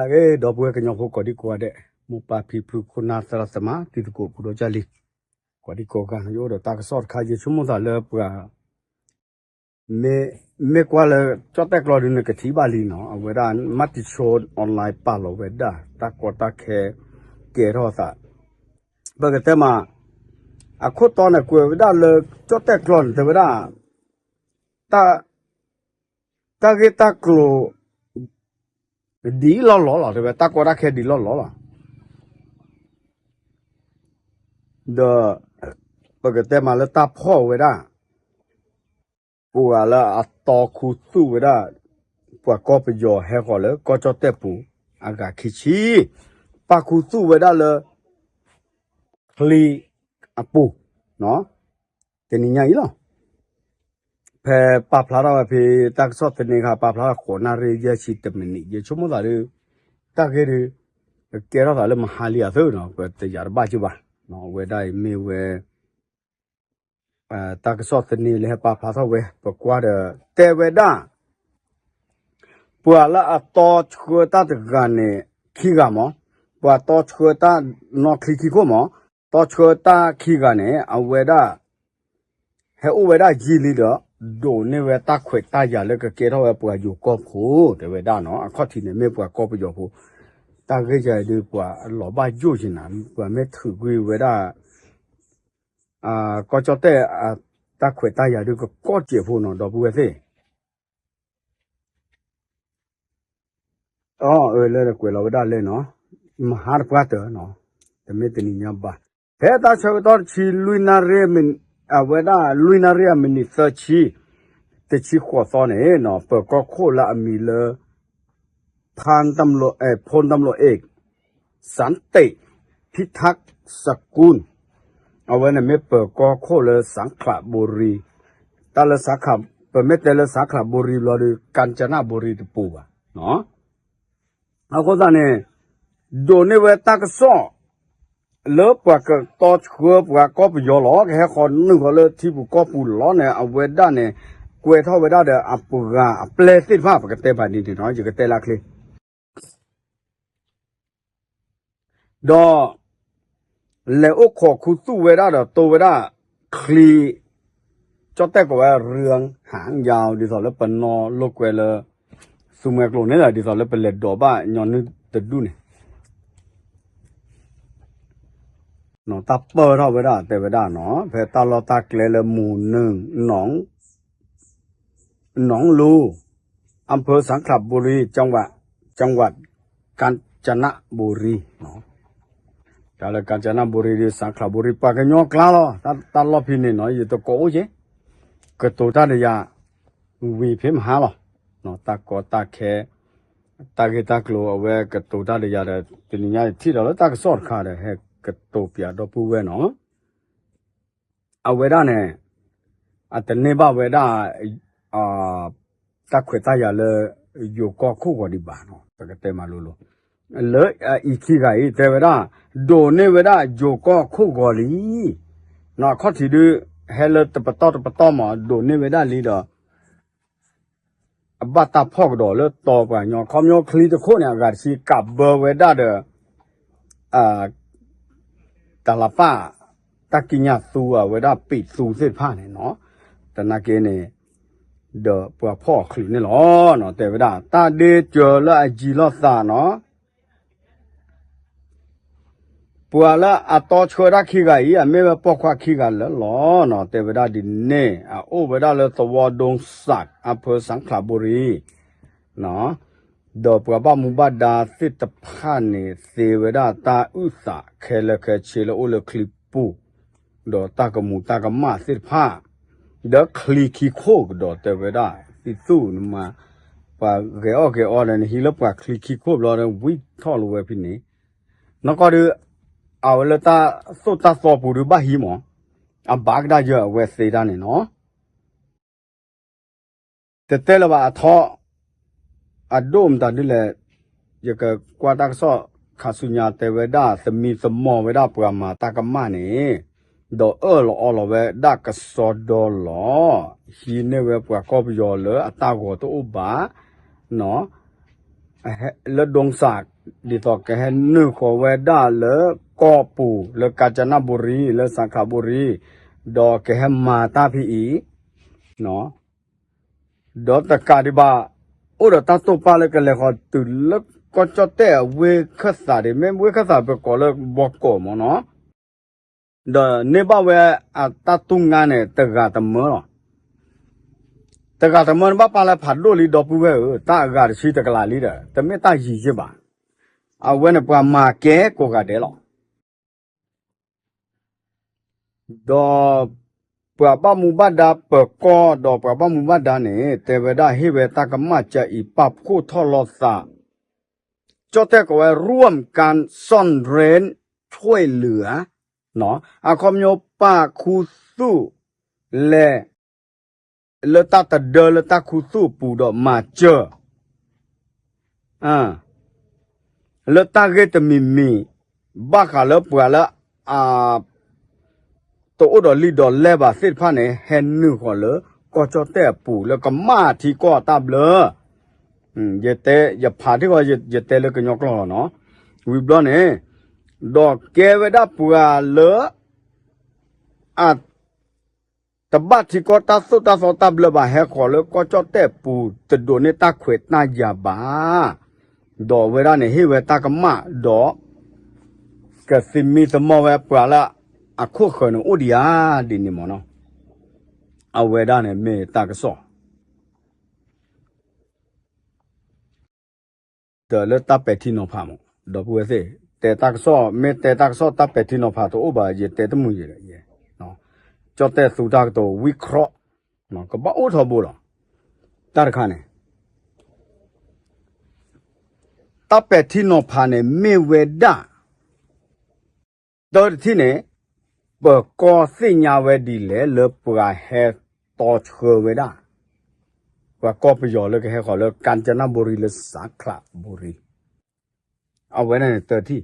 အဂ့ၤ ဒီပုၢ်ဝဲၢ်ကညီဖိကိးဒံကိးဂၤဒဲး, မိၢ်ပၢ်ဖံဖုခိၣ်နၢ်သရၣ်သမါ တံၤသကိးပူၤဒီကၢ်လံၤ, ကိးဒံကိးဂၤ ယအိၣ်ဒီးတၢ်ကစီၣ်တခါ ယဆိကမိၣ်သးလၢပှၤ မ့ၢ်ကွၢ်လၢကၠီၣ်တဲၣ်ကျိာ်ဒုး နကထံၣ်ဘၣ်လံနီၤ, အဝဲဒၣ် မၢ်တံၣ်ဆိ online ပာ်လီၤဝဲဒၣ် တၢ်ကီတၢ်ခဲ ကဲထီၣ်သး, ပကတဲမး အခိၣ်တီန့ၣ် ကွဲးဝဲဒၣ်လၢကၠီၣ်တဲၣ်ကျိာ်န့ၣ် တဲဝဲဒၣ် တၢ်ဂ့ၢ်တၢ်ကျိၤ ဒ်လီၢ်လီၢ်လီၤ, တဲဝဲ တၢ်ကီတၢ်ခဲဒ်လီၢ်လီၢ်လီၤ. ဒီး ပကတဲမးလၢတၢ်ဖီၣ်ဝဲဒၣ် ပှၤလၢအတီခူသူၣ်ဝဲဒၣ် ပှၤကီၢ်ပယီၤဟဲဃီၤလၢကီၢ်ကၠီၣ်တဲၣ်ပူၤ အဂၤခံဆံ, ပာ်ခူသူၣ်ဝဲဒၣ်လၢ ချံအပူၤ တနံၤညါအံၤလီၤ. ဖဲပာ်ဖျါထီၣ်ဝဲဖဲ တၢ်ကစီၣ်သန့ခါ ပာ်ဖျါထီၣ်ဃိးနၣ်ရံၣ်ယဲၢ်ဆံတမံးနံး ယဆိကမိၣ်သးဒုး တၢ်ဂ့ၢ်ဒုး ကဲထီၣ်သးလၢမဟါလံအသၢနီၤ, ပတယာ်တဘၣ်က့ၤဘၣ်. အဝဲဒၣ်အံၤမ့ၢ်ဝဲ တၢ်ကစီၣ်သန့လၢဟဲပာ်ဖျါထီၣ်ဝဲ ပကွၢ်ဒီး တဲဝဲဒၣ် ပှၤလၢအတီဆှၢတၢ်တဂၤန့ၣ် ခံဂၤမး, ပှၤတီဆှၢတၢ်နီၣ်ချံခံခိၣ်မး, တီဆှၢတၢ်ခံဂၤန့ၣ် အဝဲဒၣ် ဟဲအိၣ်ဝဲဒၣ်ယံာ်လံဒီး ဒိးန့ၢ်ဝဲတၢ်ခွဲးတၢ်ယာ်လၢကကဲထီၣ်ဝဲပှၤယိၤကီၢ်ဖိ တဲဝဲဒၣ်နီၤ, အခီၣ်ထံးန့ၣ် မ့ၢ်ပှၤကီၢ်ပယီၤဖိ, တၢ်ဂ့ၢ်ယၤဒုး ပှၤလီၤဘၣ်ယိၣ်က့ၤနၤ, ပှၤမ့ၢ်ထုးကွံာ်ဝဲဒၣ် ကီၢ်ကၠီၣ်တဲၣ် တၢ်ခွဲးတၢ်ယာ်ဒုးကကီၢ်စဲးဖိနီၤ ဒီပုၢ်ဝဲၢ်သ့ၣ် အၢ လၢကွဲးလီၤဝဲဒၣ်လၢနီၤ, မဟါတပှၢ်တၢၢ်နီၤ, တမ့ၢ်တနံၤညါဘၣ်. ဖဲတၢ်ဆၢကတီၢ်တဆံလွံၢ်နၣ်ရံၣ်, အဝဲဒၣ်လွံၢ်နၣ်ရံၣ်အမံးနံးသၢဆံ, တဆံဃိးသီန့ၣ်နီၤ, ပၢၤကီၢ်ခိၣ်လၢအမံၤလၢ ဖၣ်, ဖိၣ်တၢ်မလိၣ်အဲၣ်, စၣ်တ့ၣ်, ဖံထၣ်စကူၣ်, အဝဲန့ၣ်မ့ၢ်ပၢၤကီၢ်ခိၣ်လၢစၣ်ချးဘူရံ, တၢ်လၢစၣ်ချး, ပမ့ၢ်တဲလၢစၣ်ချးဘူရံဘျီဒီး ကၣ်စနဘူရံတပူၤဘၣ်. အဃိသတးန့ၣ် ဒိးန့ၢ်ဝဲတၢ်ကစီၣ် လၢပှၤကတီဆှၢပှၤကီၢ်ပယီၤလီၤ, ကဟဲဃီၤနုာ်ဃီၤလၢထံပူၤကီၢ်ပူၤလီၤန့ၣ် အဝဲဒၣ်န့ၣ် ကွဲးထီၣ်ဝဲဒၣ်ဒီးအပှၤအပျဲၢ်သ့ၣ်တဖၣ် ပကတဲဖးဒ်န့ၣ်နီၤ, ယကတဲလၢချ့ ဒီး လဲၤအိၣ်ခိးခူသူၣ်ဝဲဒၣ်ဒီးတိဝဲဒၣ် ချံ, ကၠီၣ်တဲၣ်ကိးဝဲ ရၢဟၣ်ယါ ဒ်သိးလၢပနီၣ်လိာ်ကွဲလၢ သူမှဲကျိာ်န့ၣ်လီၤ, ဒ်သိးလၢပလဲၤဒိးဘၣ်ညီနုၢ်တဒူၣ်န့ၣ် တၢ်ပၢၢ်ထီၣ်ဝဲဒၣ်တဲဝဲဒၣ်နီၤ, ဖဲတၢ်လီၢ်တၢ်ကျဲလၢမူၤနုာ် နီၣ်လူ, အၣ်ဖၢၣ်စၣ်ချးဘူရံ, ကၠၣ်ဝး, ကၣ်စနဘူရံ, တၢ်လၢကၣ်စနဘူရံဒီး စၣ်ချးဘူရံ ပှၤကညီကျါလီၤ, တၢ်လီၢ်ဖဲန့ၣ်နီၤ ယတကိးအိၣ်က့ၤ, ကတိၤတၢ်ဒီးယၤ ဝံၤဖဲမဟါလီၤ, တၢ်ကီတၢ်ခဲ တၢ်ဂ့ၢ်တၢ်ကျိၤအဝဲကတိၤတၢ်ဒီးယၤဒီး တနံၤညါယထံၣ်ဒီးလၢတၢ်ကစီၣ်တခါဒီး ဟဲကတိၤပၠးဒီပုၢ်ဝဲၢ်နီၤ, အဝဲဒၣ်န့ၣ် အတန့ၢ်ဘၣ်ဝဲဒၣ် တၢ်ခွဲးတၢ်ယာ်လၢ ယိၤကီၢ်ခိၣ်ဂီၤဒံးဘၣ်နီၤ, ပကတဲမးလိၤလိၤ, လၢအအံၤခံဂၤအံၤ တဲဝဲဒၣ် ဒိးန့ၢ်ဝဲဒၣ်ယိၤကီၢ်ခိၣ်ဂီၤလံ, နီၤ အခီၣ်ထံးဒုး ဟဲလၢတပတီၢ်တပတီၢ်မး ဒိးန့ၢ်ဝဲဒၣ်လံဒီး အဘၣ်တၢ်ဖီၣ်ကဒီးလၢတီပှၤကညီ ခီဖျိချံတခိၣ်န့ၣ် အဂၤတဆံကးဘၢဝဲဒၣ်ဒီး တၢ်လၤပၢ် တၢ်ကံးညာ်သူအဝဲဒၣ်ပံးသူသ့ၣ်တဖၣ်န့ၣ်နီၤ, သနာ်က့န့ၣ် ဒီးပှၤဖီၣ်အီၤချုးန့ၣ်လီၤ. တဲဝဲဒၣ် တၢ်ဒ့စၢၤလၢအယံၤလိာ်သးနီၤ ပှၤလၢအတီဆှၢတၢ်ခံဂၤအံၤ အမ့ၢ်ဝဲပိာ်ခွါခံဂၤလၢာ်လီၤနီၤ, တဲဝဲဒၣ်ဒ်န့ၣ် အအိၣ်ဝဲဒၣ်လၢသဝီဒိစး အဖၢစၣ်ချးဘူရံ ဒီးပှၤဘၣ်မူဘၣ်ဒါသ့ၣ်တဖၣ်န့ၣ် သ့ဝဲဒၣ်တၢ်အုၣ်သးခဲလၢာ်ခဲဆ့လၢအိၣ်လၢချံပူၤ ဒီးတၢ်ကမူၤတၢ်ကမၣ်သ့ၣ်တဖၣ် ဒီးချံခံခိၣ်ကဒီးတဲဝဲဒၣ် သံသူၣ်နမၤ ပှၤဂဲၤအီၣ်ဂဲၤအီဒီး နဟံးလၢပှၤချံခံခိၣ်ဘျီဒီး ဝံထီၣ်လီၤဝဲဖဲန့ၣ် နီၢ်ကီၢ်ဒုး အဝဲလၢတၢ်သိၣ်တၢ်သီပူၤဒုးဘၣ်ဟံးမး အဘၣ်ကဒါယၢ်အဝဲသ့တၢ်န့ၣ်နီၤ တတဲလၢၤဘၣ်အထီ အဒိၣ်မတၤဒ်လဲၣ် ယကကွၢ်တၢ်ကစီၣ်ခါဆူညါတဲဝဲဒၣ် သမံသမိးဝဲဒၣ်ပှၤမၤတၢ်ကမၣ်န့ၣ် ဒီးအၢၣ်လီၤအီလီၤဝဲဒၣ်ကစီဒီလီၤ ဟံးန့ၢ်ဝဲပှၤကီၢ်ပယီၤလၢအတၢ်ဂီၤတအိၣ်ဘၣ် လၢဒိစး ဒ်သိးကဟဲနုာ်ဃီၤဝဲဒၣ်လၢကီၢ်ပူၤ လၢကၣ်စနဘူရံ လၢစၣ်ခၣ်ဘူရံ ဒီးကဟဲမၤတၢ်ဖဲအံၤ ဒီးတကးဒံးဘၣ် အိၣ်ဒီးတၢ်တိာ်ပာ်လၢကလဲၤဃီၤတုၤလၢကီၢ်ကၠီၣ်တဲၣ်အဝ့ၢ်ခၢၣ်သးဒံး မ့ၢ်ဝ့ၢ်ခၢၣ်သးပကိးလၢဘီကီးမ့ၢ်နီၤ, ဒီးန့ၢ်ဘၣ်ဝဲအတၢ်တူၢ်ငါန့ၣ် တဂၤတမၢလီၤ. တဂၤတမၢန့ၣ်ဘၣ်ပာ်လၢဖးဒိၣ်လံ ဒီပုၢ်ဝဲၢ်ဧၢ, တၢ်အဂၤတဆံတကလးလံဒီး တမ့ၢ်တၢ်ယံၤယ့ၢ်ဘၣ်. အဝဲန့ၣ်ပှၤမၤကဲကိးဂၤဒဲးလီၤ. ဒီးပှၤဘၣ်မူဘၣ်ဒါပၢၤကီၢ် ဒီးပှၤဘၣ်မူဘၣ်ဒါန့ၣ် တဲဝဲဒၣ်ဟ့ၣ်ဝဲတၢ်ကမၣ်စၢအံၤ ပာ်ဖှိၣ်ထီၣ်လိာ်သး ကၠီၣ်တဲၣ်ကိးဝဲ ร่วมกันซ่อนเร้นช่วยเหลือ အခီပညီပာ်ခူသူၣ်လဲၤ လၢတၢ်တဒၢလၢတၢ်ခူသူၣ်အပူၤဒီးမၤစၢၤ လၢတၢ်ဂ့ၢ်တမံၤမံၤ ဘၣ်ဃးလၢပှၤလၢအ တအိၣ်ဒီးလံာ်ဒီးလဲၢ်ဘၣ်သ့ၣ်တဖၣ်န့ၣ် ဟဲနုာ်ဃီၤလၢကီၢ်ကၠီၣ်တဲၣ်အပူၤလၢကမၣ်ထံကီၢ်အတၢ်ဘျၢ ယတဲ ယဖးထံၣ်ဃီ ယတဲလၢကညီကျိာ်လီၤနီၤ. ဝံၤဘျီန့ၣ် ဒီးကဲဝဲဒၣ်ပှၤလၢ အ တဘၣ်ထံကီၢ်တၢ်သိၣ်တၢ်သီတၢ်ဘျၢဘၣ် ဟဲဃီၤလၢကီၢ်ကၠီၣ်တဲၣ်ပူၤ တဒိးန့ၢ်တၢ်ခွဲးတၢ်ယာ်ဘၣ်. ဒီးအဝဲဒၣ်န့ၣ်ဟ့ၣ်ဝဲတၢ်ကမၣ်ဒီး ကသမံသမိးဝဲပှၤလၢအခိၣ်ဃၢၤန့ၣ်အိၣ်ဒံးဧါဒ်န့ၣ်မ့ၢ်နီၤ. အဝဲဒၣ်န့ၣ်မ့ၢ်တၢ်ကစီၣ် ဒီးလၢတၢ်ပဲာ်ထံနီၤဖးမး ဒီပုၢ်ဝဲၢ်သ့ၣ် တဲတၢ်ကစီၣ် မ့ၢ်တဲတၢ်ကစီၣ်တၢ်ပဲာ်ထံနီၤဖးတအိၣ်ဘၣ် ယတဲတမုာ်ယဲၢ်ဒီး ကၠီၣ်တဲၣ်သူတၢ်ကတိၤဝံခီၣ် ကဘၣ်အိၣ်ထီဘိလီၤ. တၢ်တခါန့ၣ် တၢ်ပဲာ်ထံနီၤဖးန့ၣ်မ့ၢ်ဝဲဒၣ် တၢ်တထံၣ်န့ၣ် ပၢၤကီၢ်သ့ၣ်ညါဝဲဒ်လဲၣ်လၢပှၤဟဲတီဆှၢဝဲဒၣ် ပှၤကီၢ်ပယီၤလၢကဟဲဃီၤလၢ ကၣ်စနဘူရံ လၢစၣ်ခၣ်ဘူရံ အဝဲဒၣ်န့ၣ်တၢ်ထံၣ်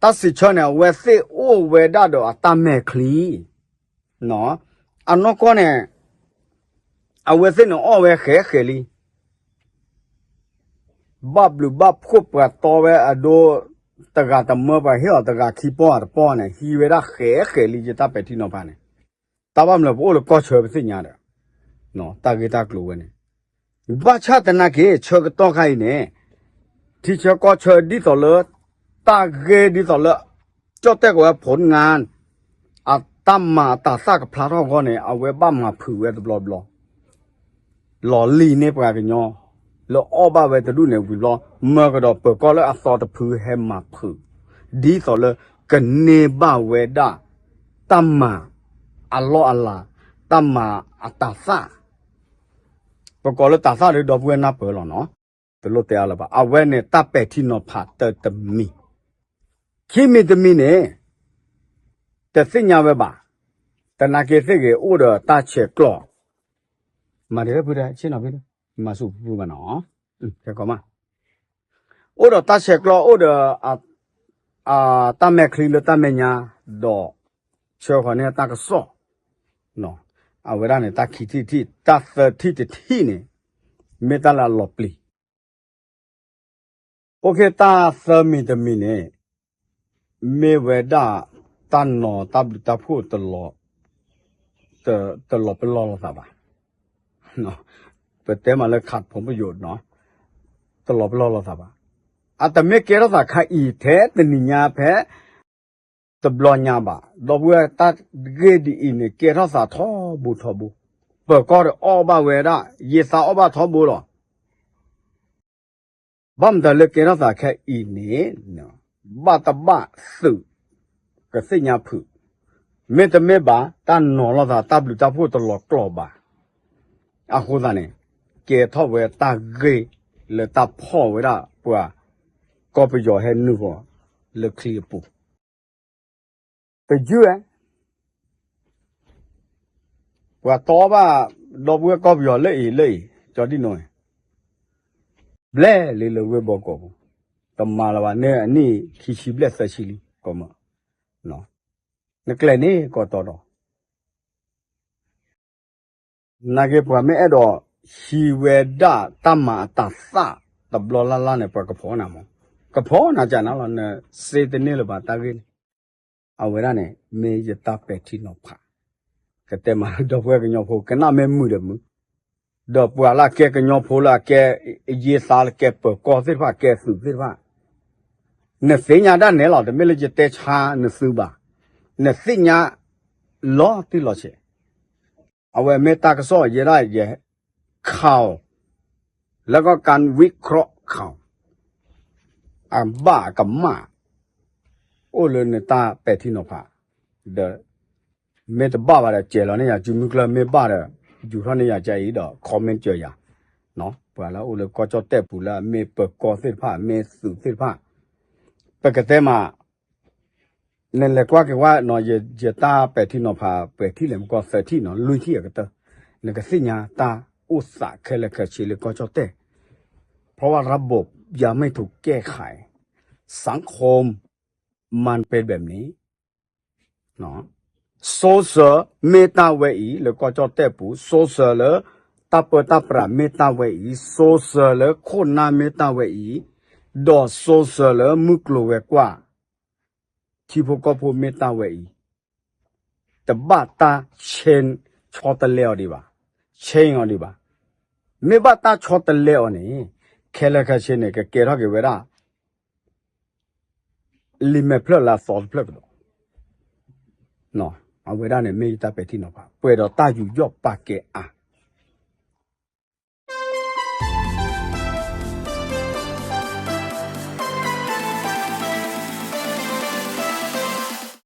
တၢ်စံးဆၢန့ၣ် အဝဲသ့ၣ်အိၣ်ဝဲဒၣ်ဒီးအတၢ်မဲာ်ချံ အနီၢ်ကီၢ်န့ၣ် အဝဲသ့ၣ်န့ၣ်အီၣ်ဝဲဃဲးဃဲးလံ ဘၣ်ဘျုးဘၣ်ဖှိၣ်ပှၤတီဝဲအဒိ တဂၤတမၢပှၤဟ့ၣ်အီၤတဂၤခံပီၢ်တပီၢ်န့ၣ် ဟံးဝဲဒၣ်ဃဲးဃဲးလံ ယတၢ်ပဲာ်ထံနီၤဖးန့ၣ် တၢ်ဘၣ်မနုၤပအိၣ်လၢကီၢ်ဆၢပသ့ၣ်ညါဒီး တၢ်ဂ့ၢ်တၢ်ကျိၤဝဲန့ၣ် ဘၣ်ဆၣ်သနာ်က့ ဆၢကတီၢ်ခါအံၤန့ၣ် ထံဆၢကီၢ်ဆၢဒ်သိးလၢ တၢ်ဂ့ၢ်ဒ်သိးလၢ ကၠီၣ်တဲၣ်ကိးဝဲ ผลงาน အတၢ်မၤအတၢ်သၣ်ကဖျါထီၣ်အဂီၢ်န့ၣ် အဝဲဘၣ်မၤဖုးဝဲတဘျီဘျီ လီၤလံၤန့ၢ်ပှၤကညီ လၢအီၣ်ဘၣ်ဝဲတဒူၣ်န့ၣ်ဝံၤဘျီ မၢကဒီးပၢၤကီၢ်လၢအသီတဖုဟဲမၤဖုး ဒ်သိးလၢကန့ၢ်ဘၣ်ဝဲဒၣ် တၢ်မၤအလီၢ်အလၤ တၢ်မၤအတၢ်သၣ် ပကိးလၢတၢ်သၣ်ဒီး ဒီပုၢ်ဝဲၢ်နၢ်ပၢၢ်လီၤနီၤ တလိၣ်တဲအါလၢၤဘၣ် အဝဲန့ၣ်တၢ်ပဲာ်ထံနီၤဖးတၢ်တမံၤ ခံမံၤတမံၤန့ၣ် တသ့ၣ်ညါဝဲဘၣ် သနာ်က့သ့ၣ်ဂ့ၤ အိၣ်ဒီးတၢ်ဆဲးကျိး မၤတဖုဆ့ၣ်နီၤဖဲ မၤဆူၣ်ဖုဖုဘၣ်နီၤ အိၣ်ဒီးတၢ်ဆဲးကျိး အိၣ်ဒီး တၢ်မဲာ်ချံလၢတၢ်မဲာ်ညါ ဒီးဆှၢဃီၤန့ၢ်တၢ်ကစီၣ် အဝဲဒၣ်န့ၣ် တၢ်ခံထံၣ်တထံၣ် တၢ်သၢထံၣ်တထံၣ်န့ၣ် မ့ၢ်တၢ်လၢအလီၤပျံၤ အိၣ်ခ့ တၢ်သၢမံၤတမံၤန့ၣ် မ့ၢ်ဝဲဒၣ် တၢ်နီၤတၢ်ဘျုးတၢ်ဖှိၣ် တလီၤပလီၢ်လိာ်သးဘၣ် ပတဲမးလၢ ခးဖိပယိာ်နီၤ တလီၤပလီၢ်လိာ်သးဘၣ် အတမ့ၢ်ကဲထီၣ်သးခါအံၤထဲတနံၤညါဖဲ တဘျီညါဘၣ် ဒီပုၢ်ဝဲၢ် တၢ်ဂ့ၢ်ဒ်အံၤန့ၣ် ကဲထီၣ်သးထီဘိထီဘိ ပၢၤကီၢ်ဒီးအီၣ်ဘၣ်ဝဲဒၣ် ယသးအီၣ်ဘၣ်ထီဘိလီၤ ဘၣ်မတၤလၢကဲထီၣ်သးခဲအံၤန့ၣ် ဘၣ်တဘၣ်သုး ကသ့ၣ်ညါဖုး မ့တမ့ၢ်ဘၣ် တၢ်နီၤလိာ်သး တၢ်ဘျုးတၢ်ဖှိၣ်တလီၤကျိာ်ဘၣ် အဃိသတးန့ၣ် ကဲထီၣ်ဝဲတၢ်ဂ့ၢ်လၢတၢ်ဖီၣ်ဝဲဒၣ်ပှၤ ကီၢ်ပယီၤဟဲနုာ်ဃီၤလၢချံအပူၤ တယုၢ်ဝဲ ပှၤတီဘၣ် ဒီပုၢ်ဝဲၢ်ကီၢ်ပယီၤလၢအံၤလၢအံၤ ကၠီဒံၣ်နိ ဘျဲၣ်လံလၢဝ့ၢ်ဘီကီးပူၤ တမၤလၢၤဘၣ် နအနံၣ်ခံဆံဘျဲၣ်သၢဆံလံ ကီမး နကျဲၤန့ၢ်ကီၢ်တီဒီး နာ်က့ပှၤမ့ၢ်အဲၣ်ဒိးဟံးဝဲဒၣ်တၢ်မၤအတၢ်သၣ်တဘျီလၢ်လၢ်န့ၣ် ပှၤကဖီၣ်နၤမး ကဖီနၤကနၤလီၤ နစ့တန့ၢ်လၢၤဘၣ်တၢ်ဂ့ၢ်န့ၣ်. အဝဲဒၣ်န့ၣ် မ့ၢ်ယတၢ်ပဲာ်ထံနီၤဖး ကတဲမးလၢဒီပုၢ်ဝဲၢ်ကညီဖိ ကနၣ်မ့ၢ်မုာ်ဒီးမုာ်, ဒီးပှၤလၢအကဲကညီဖိလၢအကဲ ယ့သးလၢကဲပၢၤကီၢ်သ့ၣ်တဖၣ် ကဲသုးသ့ၣ်တဖၣ် နသ့ၣ်ညါဒၣ်နဲလီၤ တမ့ၢ်လၢယတဲဆါနသုဘၣ်, နသ့ၣ်ညါလီၤတံၢ်လီၤဆဲး. အဝဲမ့ၢ်တၢ်ကစီၣ်ယဲဒၣ်ယဲ ข่าว แล้วก็การวิเคราะห์ข่าว အဘၣ်အကမၣ် အိၣ်လၢနတၢ်ပဲာ်ထံနီၤဖး ဒီး မ့ၢ်တဘၣ်ဘၣ်ဒီး ကဲၤလီၤန့ၢ်ယၤ စုမုၢ်ကျၢၢ် မ့ၢ်ဘၣ်ဒီး ယူၤထီၣ်န့ၢ်ယၤကအံၤဒီး comment စၢၤယၤ, ပှၤလၢအအိၣ်လၢကီၢ်ကၠီၣ်တဲၣ်ပူၤလၢအမ့ၢ်ပၢၤကီၢ်သ့ၣ်တဖၣ် မ့ၢ်သုးသ့ၣ်တဖၣ် ပကတဲမး နလဲၤကွၢ်က့ၤဝဲနီၤ ယတၢ်ပဲာ်ထံနီၤဖး ပဲာ်ထံလဲၣ်မကီၢ်သၢထံၣ်နီၤ လွံၢ်ထံၣ်အကတၢၢ် နကသ့ၣ်ညါတၢ်အိၣ်သးခဲလၢာ်ခဲဆ့လၢကီၢ်ကၠီၣ်တဲၣ်, เพราะว่าระบบยังไม่ถูกแก้ไข สังคมมันเป็นแบบนี้ စိုးစၢၤ မ့ၢ်တၢ်ဝဲအံၤ လၢကီၢ်ကၠီၣ်တဲၣ်ပူၤ စိုးစၢၤလၢ တၢ်ပၢတၢ်ပြးမ့ၢ်တၢ်ဝဲအံၤ စိုးစၢၤလၢခိၣ်နၢ်မ့ၢ်တၢ်ဝဲအံၤ ဒီးစိုးစၢၤလၢမုၢ်ကျိၤဝဲၤကွာ် ထံဖိကီၢ်ဖိမ့ၢ်တၢ်ဝဲအံၤ တဘၣ်တၢ် change ဆီတလဲအီၤဒံးဘၣ်, change အီၤဒံးဘၣ်. မ့ၢ်ဘၣ်တၢ်ဆီတလဲအီၤန့ၣ် ခဲလၢာ်ခဲဆ့န့ၣ် ကကဲထီၣ်က့ၤဝဲဒၣ် လံာ်မဲာ်ဖျၢၣ်လၢအသီတဖျၢၣ်ကဒီး. အဝဲဒၣ်န့ၣ်မ့ၢ်ယတၢ်ပဲာ်ထံနီၤဖး ပှဲၤဒီးတၢ်ယူးယီၣ်ပာ်ကဲအါ